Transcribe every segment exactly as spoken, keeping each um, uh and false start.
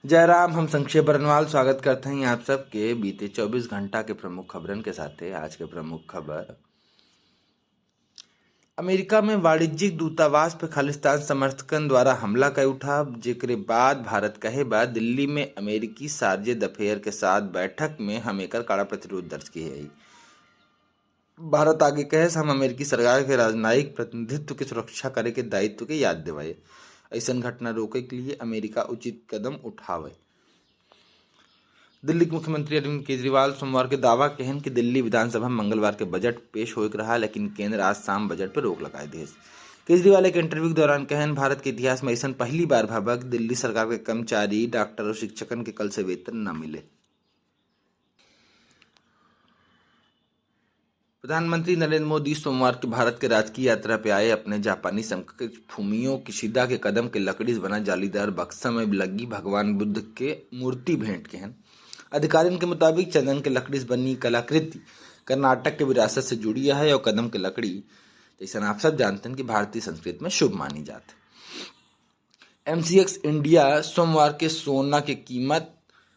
जय राम, हम संक्षेप बरनवाल स्वागत करत हई आप सबके बीते चउबीस घंटा के प्रमुख खबरन के साथे। आज के प्रमुख खबर। अमेरिका में वाणिज्यिक दूतावास पे खालिस्तान समर्थकन द्वारा हमला कइ उठा, जेकरे बाद भारत कहे बा दिल्ली में अमेरिकी सार्जे दफेयर के साथ बैठक में हम एकर कड़ा प्रतिरोध दर्ज किहे हई। भारत आगे कहे से हम अमेरिकी सरकार के राजनयिक प्रतिनिधित्व के सुरक्षा करे के दायित्व के याद दिवाए। अइसन घटना रोके के लिए अमेरिका उचित कदम उठावे। दिल्ली के मुख्यमंत्री अरविंद केजरीवाल सोमवार के दावा कहन कि दिल्ली विधानसभा में मंगलवार के बजट पेश होए के रहा, लेकिन केंद्र आज शाम बजट पर रोक लगाए देस। केजरीवाल एक इंटरव्यू के दौरान कहन, भारत के इतिहास में अइसन पहली बार भा बा कि दिल्ली सरकार के कर्मचारी, डॉक्टर और शिक्षकन के कल से वेतन न मिले। प्रधानमंत्री नरेंद्र मोदी सोमवार के भारत के राजकीय यात्रा पे आए। अपने जापानी समकक्ष फुमियो किशिदा के कदम के लकड़ी से बना जालीदार बक्सा में लगी भगवान बुद्ध के मूर्ति भेंट किहन। अधिकारियन के मुताबिक चंदन के लकड़ी से बनी कलाकृति कर्नाटक के विरासत से जुड़ी है और कदम के लकड़ी, जइसन आप सब जानत हैं कि भारतीय संस्कृति में शुभ मानी जात। एमसीएक्स इंडिया सोमवार के सोना के कीमत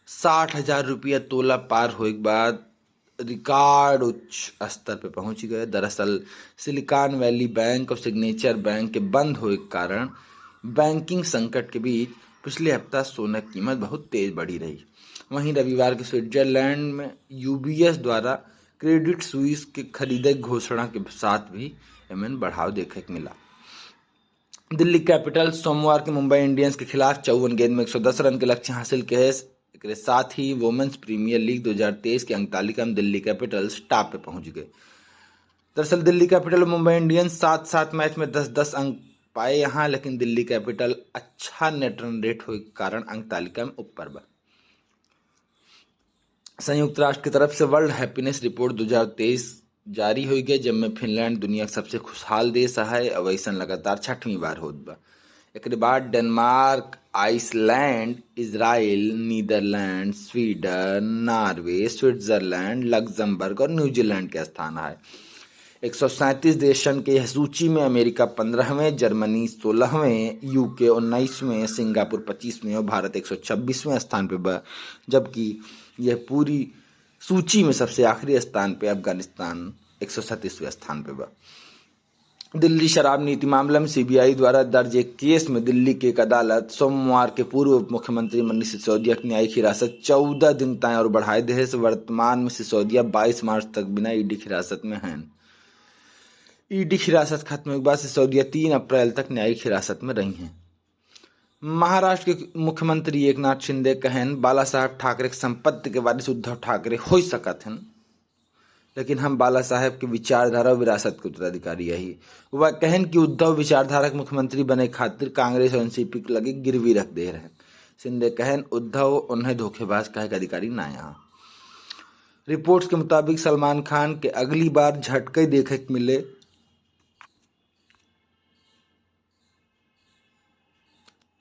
साठ हजार रुपया तोला पार होए के बाद रिकॉर्ड उच्च स्तर पे पहुंच गए। दरअसल सिलिकॉन वैली बैंक और सिग्नेचर बैंक के बंद होए के कारण बैंकिंग संकट के बीच पिछले हफ्ता सोना की कीमत बहुत तेज बढ़ी रही। वहीं रविवार के स्विट्जरलैंड में यूबीएस द्वारा क्रेडिट स्विस के खरीदे के घोषणा के साथ भी एमन बढ़ाव देखे के मिला। दिल्ली कैपिटल्स सोमवार के मुंबई इंडियंस के खिलाफ चौवन गेंद में एक सौ दस रन के लक्ष्य हासिल किहे। एकरे साथ ही वुमेन्स प्रीमियर लीग दो हज़ार तेईस के अंक तालिका में दिल्ली कैपिटल्स टॉप पे पहुंच गए। दरअसल दिल्ली कैपिटल और मुंबई इंडियंस सात सात मैच में दस दस अंक पाए यहाँ, लेकिन दिल्ली कैपिटल अच्छा नेट रन रेट होए के कारण अंक तालिका में ऊपर बा। संयुक्त राष्ट्र की तरफ से वर्ल्ड हैप्पीनेस रिपोर्ट दो हज़ार तेईस जारी होइ गए, जब में फिनलैंड दुनिया के सबसे खुशहाल देश है। अब अइसन लगातार छठवीं बार होत बा। एकरे बाद Denmark, Iceland, Israel, Netherlands, Sweden, Norway, Switzerland, Luxembourg और न्यूजीलैंड के स्थान है। एक सौ सैंतीस देशन के यह सूची में अमेरिका पन्द्रहवें, जर्मनी सोलहवें, यूके उन्नीसवें, सिंगापुर पच्चीसवें और भारत एक सौ छब्बीसवें स्थान पे बा, जबकि यह पूरी सूची में सबसे आखिरी स्थान पे अफगानिस्तान एक सौ सैंतीसवें स्थान पे बा। दिल्ली शराब नीति मामला में सीबीआई द्वारा दर्ज एक केस में दिल्ली के एक अदालत सोमवार के पूर्व उप मुख्यमंत्री मनीष सिसोदिया की न्यायिक हिरासत चौदह दिन ताईं और बढ़ाए देहे से वर्तमान में सिसोदिया बाईस मार्च तक बिना ईडी की हिरासत में हैं। ईडी की हिरासत खत्म होए के बाद सिसोदिया तीन अप्रैल तक न्यायिक हिरासत में रही हैं। महाराष्ट्र के मुख्यमंत्री एकनाथ शिंदे कहन, बाला साहेब ठाकरे के संपत्ति के वारिस उद्धव ठाकरे होइ सकत हन, लेकिन हम बाला साहेब के विचारधारा और विरासत के उत्तराधिकारी हई। वह कहन कि उद्धव विचारधारा के मुख्यमंत्री बने खातिर कांग्रेस और एनसीपी के लगे गिरवी रख दे रहे। शिंदे कहन, उद्धव उन्हें धोखेबाज कहे के अधिकारी ना यहाँ। रिपोर्ट्स के मुताबिक सलमान खान के अगली बार झटके देखे के मिले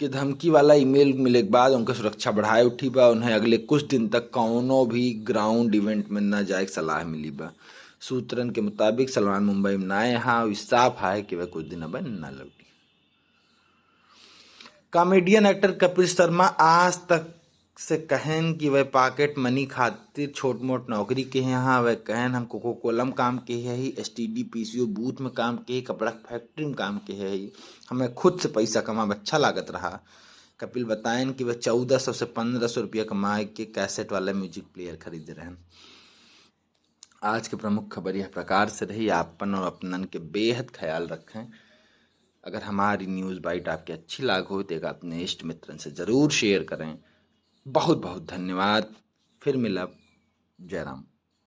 के धमकी वाला ईमेल मिले के बाद उनके सुरक्षा बढ़ाए उठी बा। उन्हें अगले कुछ दिन तक कौनो भी ग्राउंड इवेंट में न जाए के सलाह मिली बा। सूत्रन के मुताबिक सलमान मुंबई में ना यहाँ, और साफ है कि वह कुछ दिन अब न लौटी। कॉमेडियन एक्टर कपिल शर्मा आज तक से कहन कि वह पॉकेट मनी खातिर छोट मोट नौकरी के यहाँ। वह कहन, हम कोको कोला में काम के ही, एसटीडी पीसीओ बूथ में काम के ही, कपड़ा के फैक्ट्री में काम के ही, हमें खुद से पैसा कमाब अच्छा लागत रहा। कपिल बतायन कि वह चौदह सौ से पन्द्रह सौ रुपया कमाए के कैसेट वाला म्यूजिक प्लेयर खरीदे रहन। आज के प्रमुख खबर यह प्रकार से रही। आपन और अपनन के बेहद ख्याल रखें। अगर हमारी न्यूज़ बाइट आपके अच्छी लाग हो तो एक अपने इष्ट मित्रन से ज़रूर शेयर करें। बहुत बहुत धन्यवाद। फिर मिलब। जय राम।